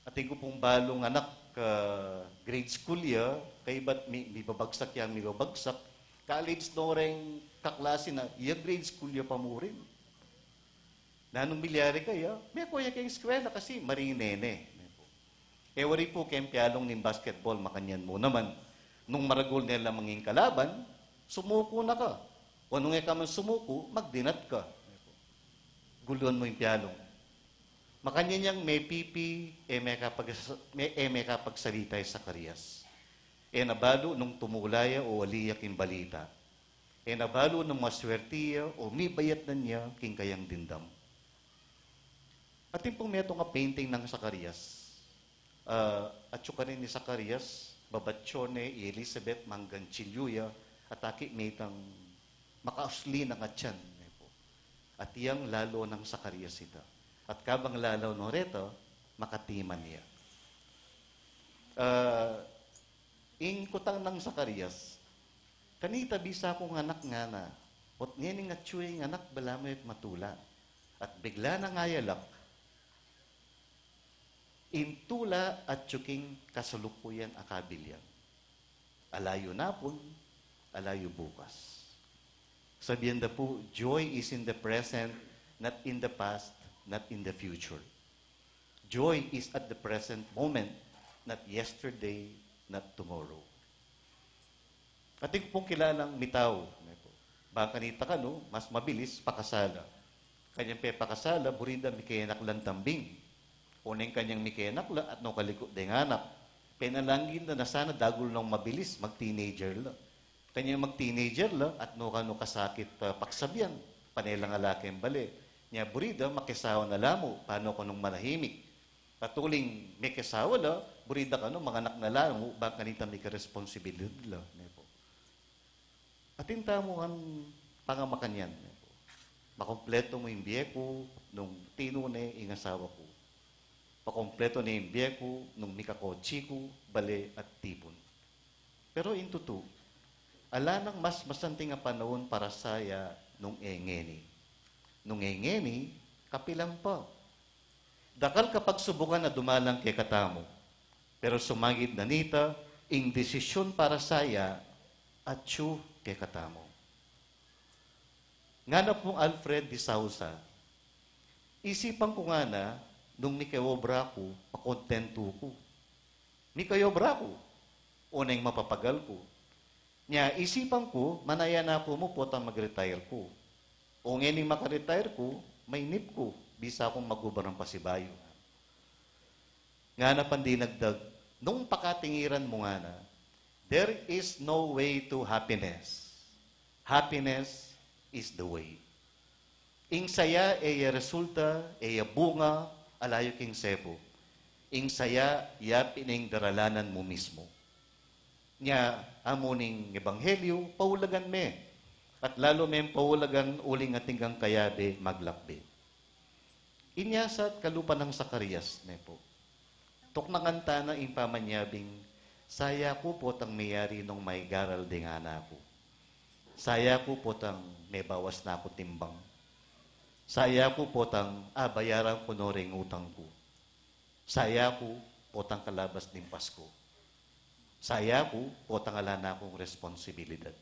Atin ku pung balung anak, ah, grade school ya, kaybat mi-, mibabagsak ya, mibabagsak. College no reng kaklase na, ya grade school ya pa mu rin. Nanung milyari kaya, meko ya keng eskwela kasi maring nene. E wari pu keng pialung ning basketball, makanyan mu naman. Nung maragul ne la manging kalaban, sumuku na ka. O nung e ka man sumuku, magdinat ka. Gulwan mu ing pialung. Makanyan yang mepipi, e mekapag-, me-, e mekapagsalita i Zacarias. E na balu nung tumula ya o ali ya king balita. E na balu nung maswerti ya o mibayatnan ya king kayang dimdam. Atin pung metung a painting nang Zacarias. Ah, atyu karin i Zacarias, babatyo ne i Elizabeth manggang tsilyu ya, at aki mitang makausli nang atyan, ne pu. At yang lalo nang Zacarias ita. At kabang lalo no reta, makatiman ya. Ah, ing kutang nang Zacarias, kanita bisa kung anak ngana, ot ngening atyu ing anak balamu at matula. At bigla nang ayalak, ing tula atyu king kasalukuyan a kabilyan. Ala yu napun, ala yu bukas. Sabian da pu, joy is in the present, not in the past, not in the future. Joy is at the present moment, not yesterday, not tomorrow. Atin ku pung kilalang mitau, ne pu. Bang kanita kanu, mas mabilis pakasal la. Kanyang pepakasal la, buri da mikenak lang tambing. O neng kanyang mikenak la, atyu no kalikut deng anak. Penalangin da na sana dagul nong mabilis, mag-teenager la. Kanyang mag-teenager la, atyu no kanu kasakit, ah, pagsabian. Pane lang ala keng bale. Nya buri da, makiasawa na la mu, panu kanung manahimik. At uling mikasawa la, buri da kanu, manganak na la mu, bang kanita mika responsibilidad la, ne pu. Atin tamu ngan pangamakanyan, ne pu. Makumpletu mu ing bie ku nung tinune ing asawa ku. Makumpletu ne ing bie ku nung mikakotsi ku, bale at tipun. Pero ing tutu, ala nang mas masanting a panaun para saya nung e ngeni. Nung e ngeni, kapilan pa. Dakal a pagsubukan a dumalan kekatamu. Pero sumagid na nita, ing desisyun para saya, atyu kekatamu. Ngana pung Alfred de Souza, isipan ku ngana, nung mikeobra ku, makontentu ku. Mikeobra ku, o neng mapapagal ku. Nya, isipan ku, manaya na ku mu potang mag-retire ku. O ngening maka-retire ku, mainip ku, bisa kung mag-ubrang pasibayu. Ngana pang dinagdag, nung pakatingiran mu ngana, there is no way to happiness. Happiness is the way. Ing saya e ya resulta, e ya bunga, ala yu king sepu. Ing saya ya pin ing daralanan mu mismu. Nya, amu ning ebanghelyu, paulagan me. At lalu meng paulagan uling atin kang kayabe maglakbe. Inya sa at kalupa nang Zacarias, ne pu. Tuknangan ta na ing pamanyabing, saya ku potang meyari nung maigaral deng anak ku. Saya ku potang mebawas na ku timbang. Saya ku potang abayaran ku no reng utang ku. Saya ku potang kalabas ning Pasku. Saya ku potang ala na kung responsibilidad.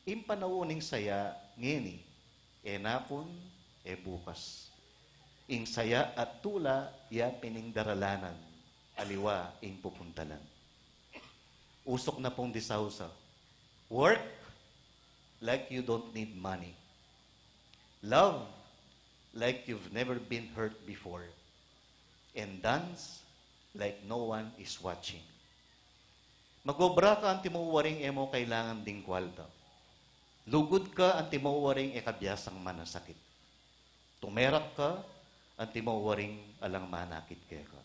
Ing panaun ning saya ngeni, e napun, e bukas. Ing saya at tula, ya pin ing daralanan, aliwa ing pupuntalan. Usuk na pung de Souza, work like you don't need money. Love like you've never been hurt before. And dance like no one is watching. Mag-obra ka antimo waring e mo kailangan ding kwalta. Lugud ka antimo waring e ka biasang manasakit. Tumerak ka antimo waring alang manakit keka.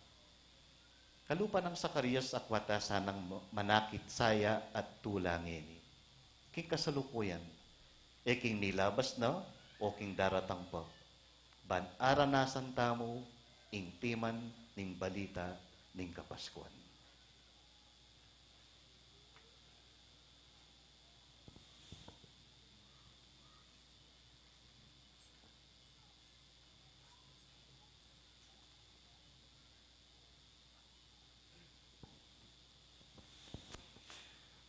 Kalupa nang Zacarias, akwat ta sanang ma-, manakit saya at tula ngeni. king kasalukuyan, e king milabas na o king daratang pa, ban aranasan tamu ing timan ning balita ning Kapaskuan.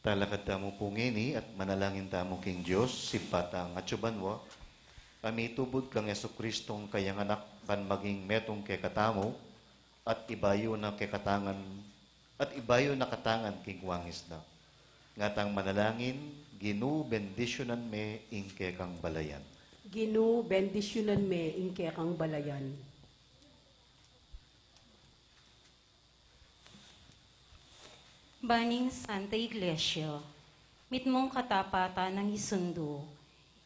Talakad tamu pu ngeni at manalangin tamu king Dios, Ibpa tang atsu banua, a mitubud kang Jesucristong kayang Anak ban maging metung kekatamu, at ibayu na kekatangan, at ibayu na katangan king wangis na. Ngatang manalangin, Ginu, bendisyunan me ing kekang balayan. Ginu, bendisyunan me ing kekang balayan. Ban ing Santa Iglesia, mitmung katapatan nang isundu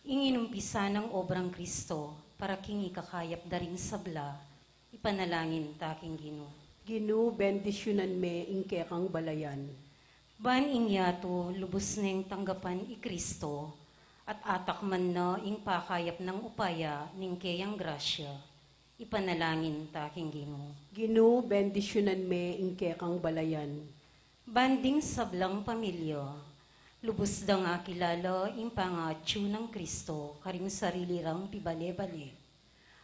ing inumpisa nang obrang Kristo para king ikakayap da ring sabla, ipanalangin ta king Ginu. Ginu, bendisyunan me ing kekang balayan. Ban ing yatu lubus neng tanggapan i Kristo, at atakman na ing pakayap nang upaya ning keyang grasya, ipanalangin ta king Ginu. Ginu, bendisyunan me ing kekang balayan. Ban ding sablang pamilya, lubus dang akilala ing pangaatsu nang Kristo karing sarili rang pibale-bale,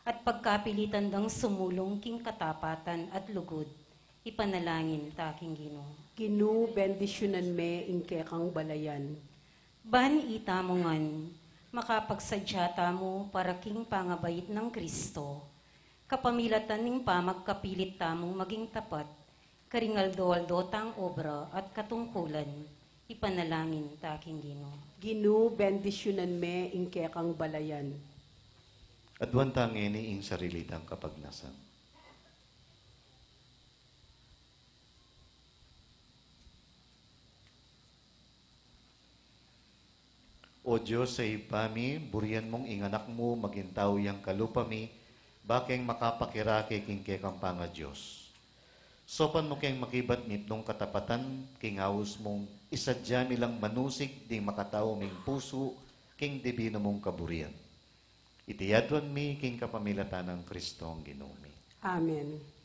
at pagkapilitan dang sumulung king katapatan at lugud, ipanalangin ta king Ginu. Ginu, bendisyunan me ing kekang balayan. Ban itamu ngan, makapagsadya tamu para king pangabait nang Kristo, kapamilatan ning pamagkapilit tamung maging tapat karing aldo-aldo tang obra at katungkulan, ipanalangin ta king Ginu. Ginu, bendisyunan me ing kekang balayan. Aduan ta ngeni ing sarili tang kapagnasan. O Dios a Ibpa mi, burian mung ing Anak mu maging tau yang kalupa mi, ba keng makapakirake king kekang pangaDios. Saupan mu keng makibat mitmung katapatan king aus mung isadya mi lang manusig ding makatau ming pusu king dibinu mung kaburian. Iti aduan mi king kapamilatan nang Kristong Ginu mi. Amen.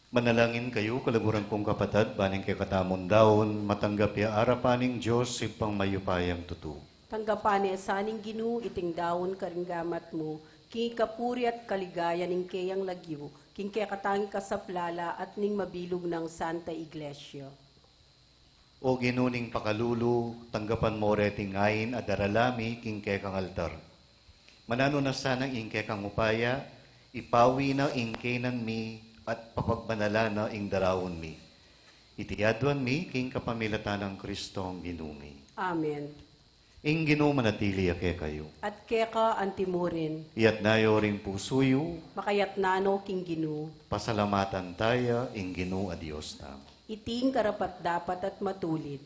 Manalangin kayu, kaluguran kung kapatad, ban ing kekatamung daun matanggap ya arapan ning Dios, Ibpang mayupayang tutu. Tanggapan na sa ning Ginu iting daun karing gamat mu, king ikapuri at kaligayan ning keyang lagyu, king kekatang ikasaplala at ning mabilug nang Santa Iglesia. O Ginu ning pakalulu, tanggapan mo reting ain a darala mi king kekang altar. Mananu na sana ing kekang upaya, ipawi na ing keynan mi at papagbanalan na ing daraun mi. Iti aduan mi king kapamilatan nang Kristong Ginu mi. Amen. Ing Ginu manatili ya kekayu. At keka antimurin. Iyatas yu ring pusu yu. Makayatas no king Ginu. Pasalamatan taya ing Ginu a Dios tamu. Iti ing karapat-dapat at matulid.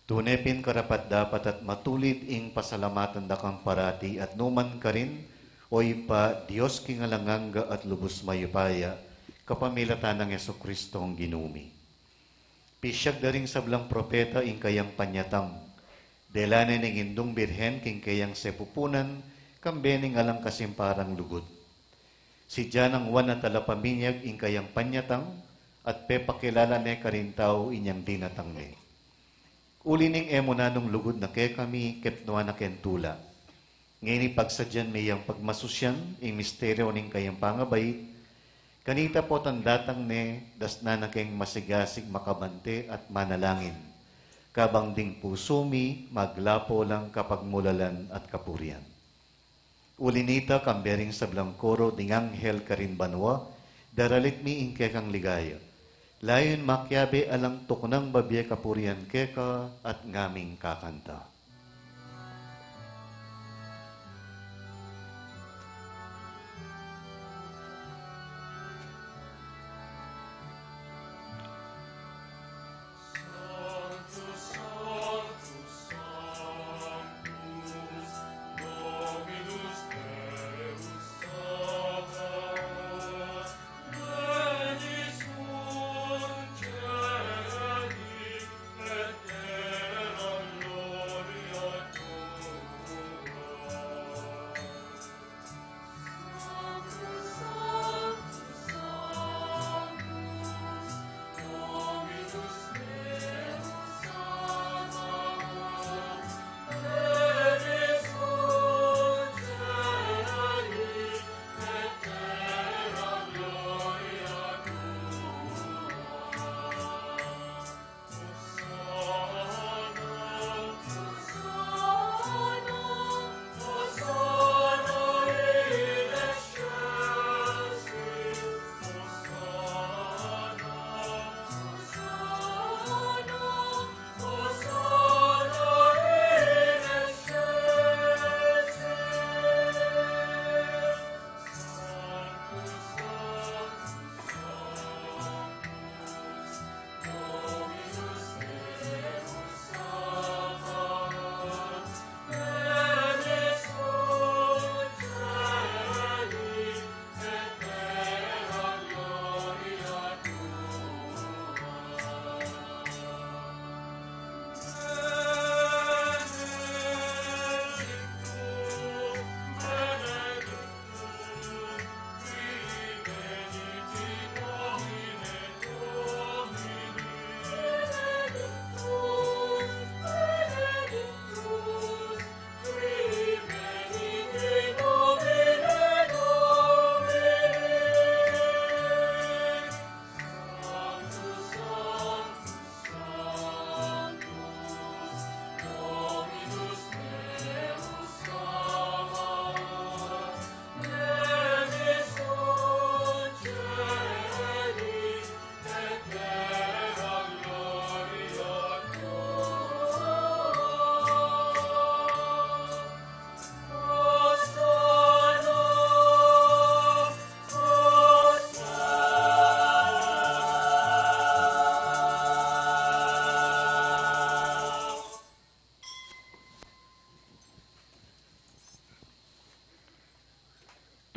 Tune pin karapat-dapat at matulid ing pasalamatan da kang parati at nukarin man, O Ibpa, Dios king alang angga at lubus mayupaya, kapamilatan nang Jesucristong Ginu mi. Pisiag da ring sablang propeta ing kayang panyatang. Dela ne ning Indung Birhen king keyang sepupunan, kambe ning alang kasimparang lugud. Sidya nang Juan a Talapaminyag ing kayang panyatang, at pepakilala ne karing tau inyang dinatang ne. Uli ning e mu nanung lugud na kekami, kepnuan na keng tula. Ngeni pagsadyan me yang pagmasusian ing misteryu ning kayang pangabait, kanita potang datang ne, dasnan na keng masigasig makabante at manalangin, kabang ding pusu mi maglapo lang kapagmulalan at kapurian. Uli nita, kambe ring sablang koro ding anghel karin banua, daralit mi ing kekang ligaya. Layun makiabe alang tuknang babie kapurian keka at ngaming kakanta.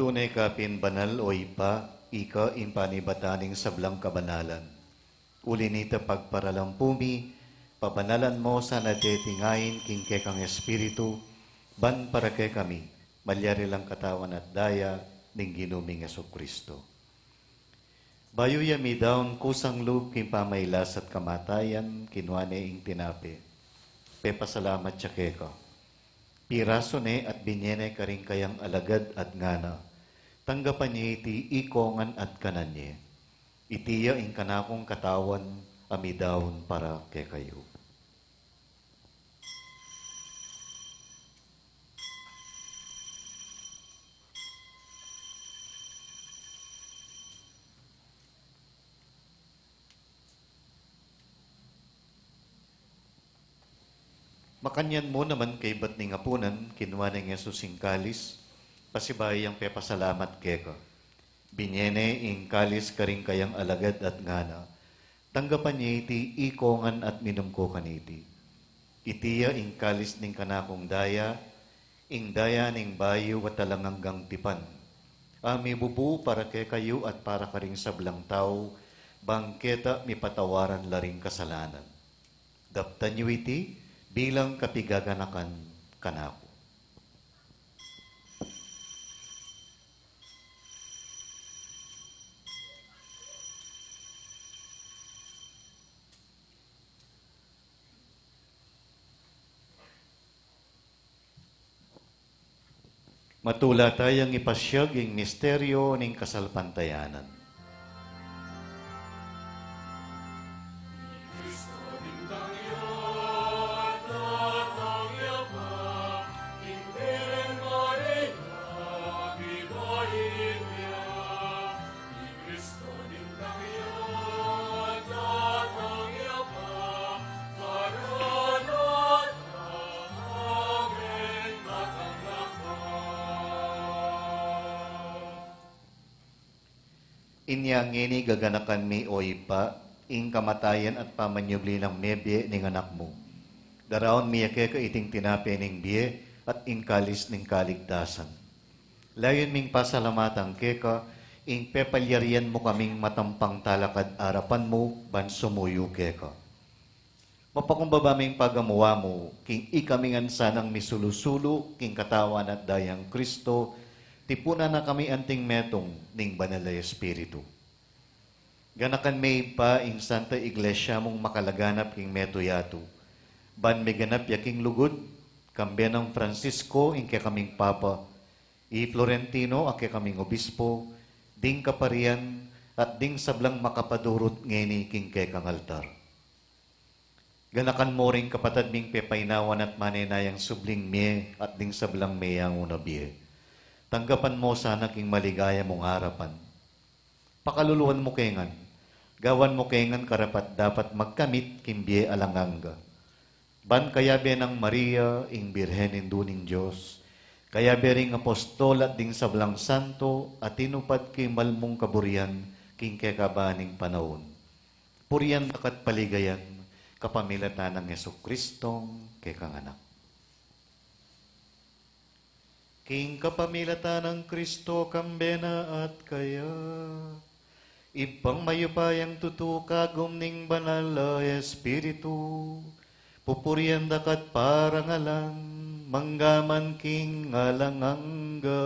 Tune ka pin banal, o Ibpa, ika ing panibatan ning sablang kabanalan. Uli nita pagparalampu mi, pabanalan mo sana deting ain king kekang Espiritu, ban para kekami malyari lang katawan at daya ning Ginu ming Jesucristo. Bayu ya midaun kusang lub king pamailas at kamatayan, kinua ne ing tinape, pepasalamat ya keka, pirasu ne at binie ne karing kayang alagad at ngana, "Tanggapan ye iti ikongan at kanan ye. Iti ya ing kanakung katawan a midaun para kekayu." Makanyan mu naman kaybat ning apunan, kinua neng Jesus ing kalis, pasibayu yang pepasalamat keka, binie ne ing kalis karing kayang alagad at ngana, "Tanggapan ye iti ikongan at minum ko kaniti. Iti ya ing kalis ning kanakung daya, ing daya ning bayu at alang anggang tipan, a mibubu para kekayu at para karing sablang tau, bang keta mipatawaran la ring kasalanan. Daptan yu iti bilang kapigaganakan kanaku." Matula tayang ipasiag ing misteryo ning kasalpantayanan. Inya ngeni gaganakan mi, o Ibpa, ing kamatayan at pamanyubli nang mebie ning Anak mu. Daraun mi ya keka iting tinape ning bie at ing kalis ning kaligtasan. Layun ming pasalamatan keka ing pepalyarian mu kaming matampang talakad arapan mu ban sumuyu keka. Mapakumbaba ming pagamuan mu king ikami ngan sanang misulu-sulu king katawan at dayang Kristo, tipunan na kami anting metung ning Banal a Espiritu. Ganakan me, Ibpa, ing Santa Iglesia mung makalaganap king metung yatu, ban miganap ya king lugud, kambe nang Francisco ing kekaming Papa, i Florentino a kekaming Obispo, ding kaparian, at ding sablang makapadurut ngeni king kekang altar. Ganakan mu ring kapatad ming pepainawan at manenayang subling mie at ding sablang meyangu na bie. Tanggapan mu sana king maligaya mung arapan. Pakaluluan mu ke ngan. Gawan mu ke ngan karapat-dapat magkamit king bie alang angga. Ban kayabe nang Maria, ing Birhen Indu ning Dios, kayabe ring apostol at ding sablang santo a tinupad king malmung kaburian king kekaban ning panaun, purian da ka at paligayan kapamilatan nang Jesucristong kekang Anak. King kapamilatan nang Kristo, kambe na at kaya, Ibpang mayupayang tutu, kagum ning Banal a Espiritu, pupurian da ka at parangalan, mangga man king alang angga.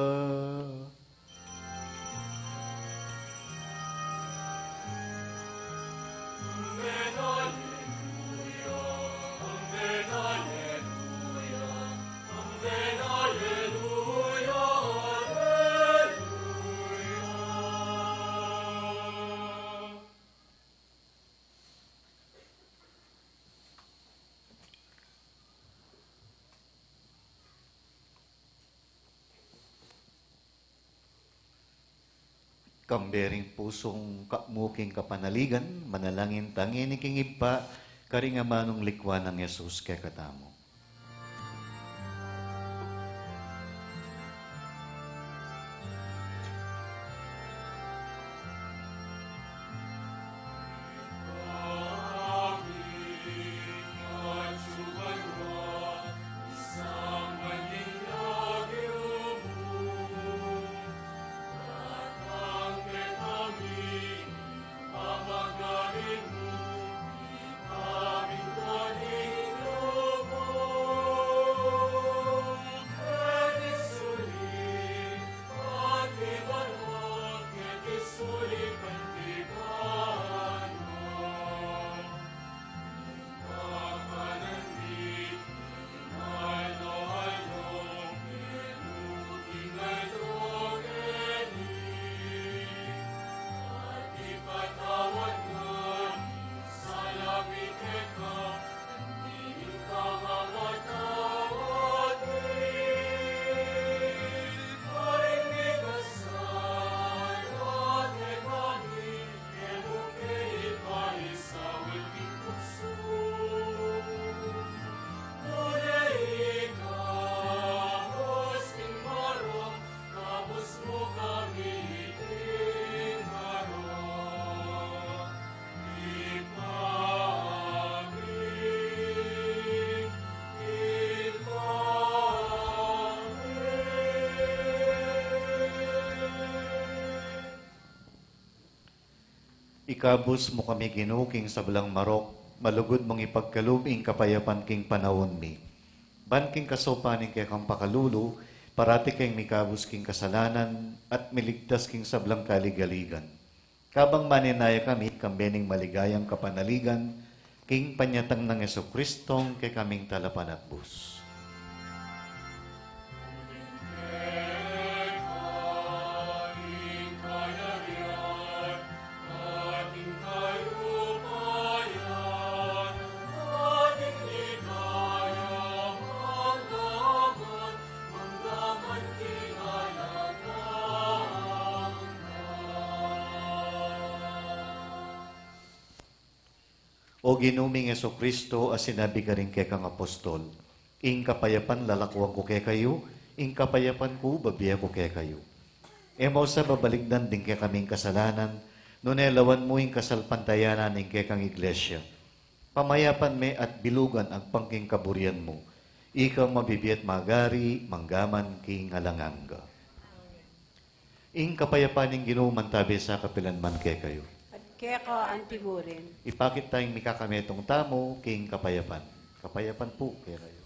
Kambe ring pusung kamu king kapanaligan, manalangin ta ngeni king Ibpa, karing amanung likwan nang Jesus kekatamu. Ikabus mu kami, Ginu, king sablang marok, malugud mung ipagkalub ing kapayapan king panaun mi. Ban king kasaupan ning kekang pakalulu, parati keng mikabus king kasalanan at miligtas king sablang kaligaligan. Kabang manenaya kami, kambe ning maligayang kapanaligan, king panyatang nang Jesucristong kekaming Talapanatbus. O Ginu ming Jesucristo, a sinabi karing kekang apostol, "Ing kapayapan lalakuan ku kekayu, ing kapayapan ku bibie ku kekayu." E mu sa babalikdan ding kekaming kasalanan, nune lawan mu ing kasalpantayanan ning kekang iglesia. Pamayapan me at bilugan agpang king kaburian mu. Ika mabibie at magari, mangga man king alang angga. Ing kapayapan ning Ginu mantabi sa kapilan man kekayu. At keka anti mu rin. Ipakit tayang mikakametung tamu king kapayapan. Kapayapan pu kekayu.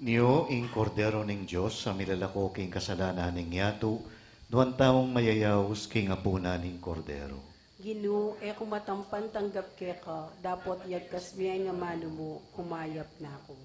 Nio ing Kordero ning Dios, a milalako king kasalanan ning yatu. Nuan tamung mayayaus king apunan ning Kordero. Ginu, e ku matampan tanggap keka, dapot yagkas me ing amanu mu, kumayap na ku.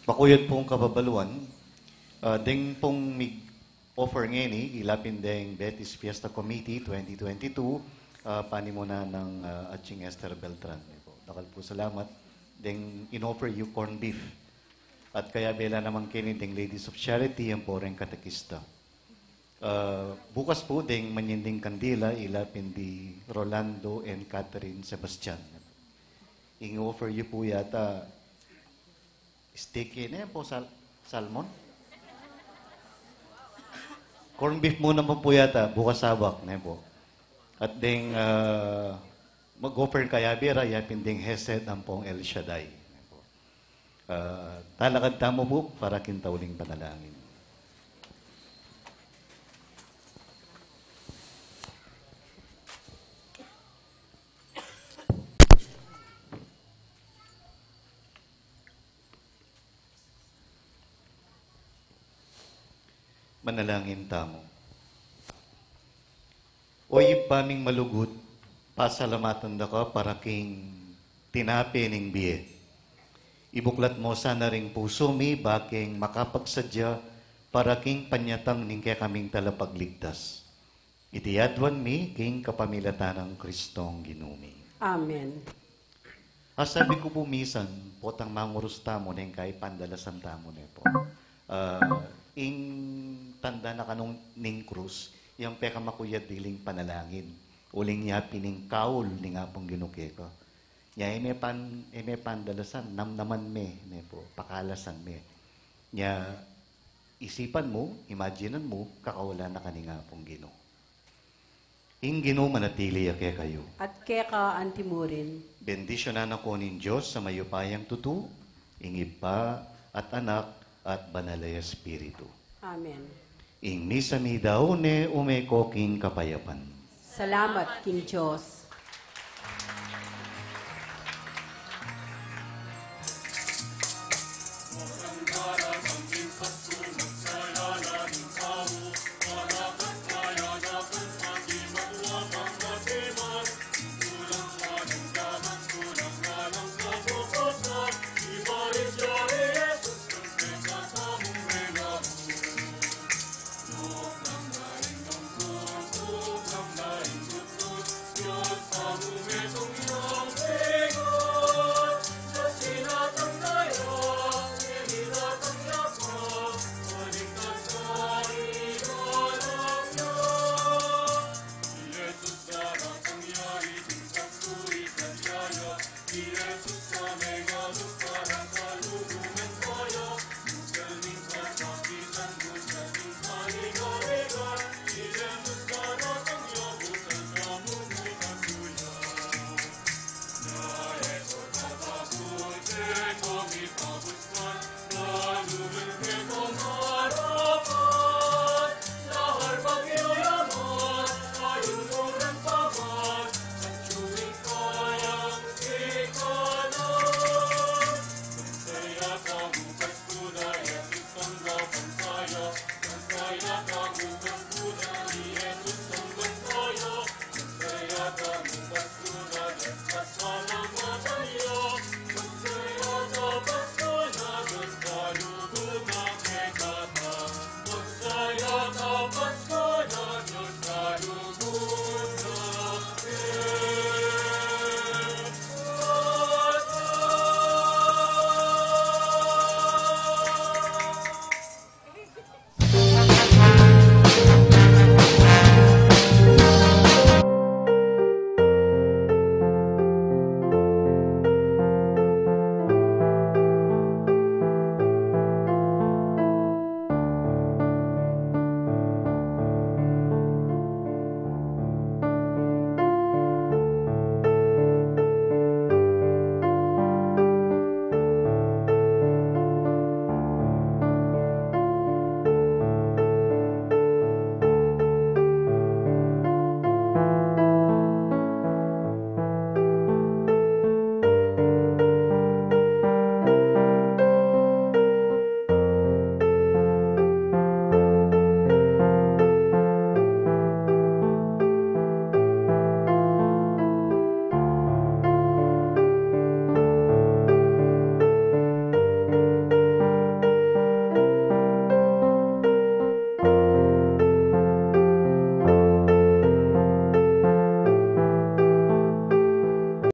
Makuyad pung kababaluan, ah, deng pung mig-offer ngeni, ila pin deng Betis Fiesta Committee twenty twenty-two, ah, panimunan nang, ah, Aching Esther Beltran. Dakal pu salamat, deng in-offer yu corned beef. At kayabe la naman keni deng Ladies of Charity, ampo reng katekista. Ah, bukas pu deng manyinding kandila, ila pin di Rolando and Catherine Sebastian. Ing-offer yu pu yata, steak, ne pu, sal-, salmon? Corned beef mu naman pu yata, bukas Sabado, ne pu. At deng, ah, mag-offer kayabe ra, ya pin deng Hesed ampong El Shaddai, ne pu. Ah, talakad tamu pu para king tauling panalangin. Manalangin tamu. O Ibpa ming malugud, pasalamatan da ka para king tinape ning bie. Ibuklat mu sana ring pusu mi, ba king makapagsadya para king panyatang ning kekaming Talapagligtas. Iti aduan mi king kapamilatan nang Kristong Ginu mi. Amen. Asabi ku pu misan, potang mangurus tamu neng kaybat pandalasan tamu, ne pu. Ah, ing tanda na kanu ning krus, yang pekamakuyad diling panalangin. Uling ya pin ing kaul ning Apung Ginu keka. Nya, e me pan-, e me pandalasan, namnaman me, ne pu, pakalasan me. Nya, isipan mu, imaginan mu, kakaulan na ka ning Apung Ginu. Ing Ginu manatili ya kekayu. At keka antimurin. Bendisyunan na ko ning Dios a mayupayang tutu, ing Ibpa, at Anak, at Banal a Espiritu. Amen. Ing misa mi daun ne, ume ko king kapayapan. Salamat king Dios.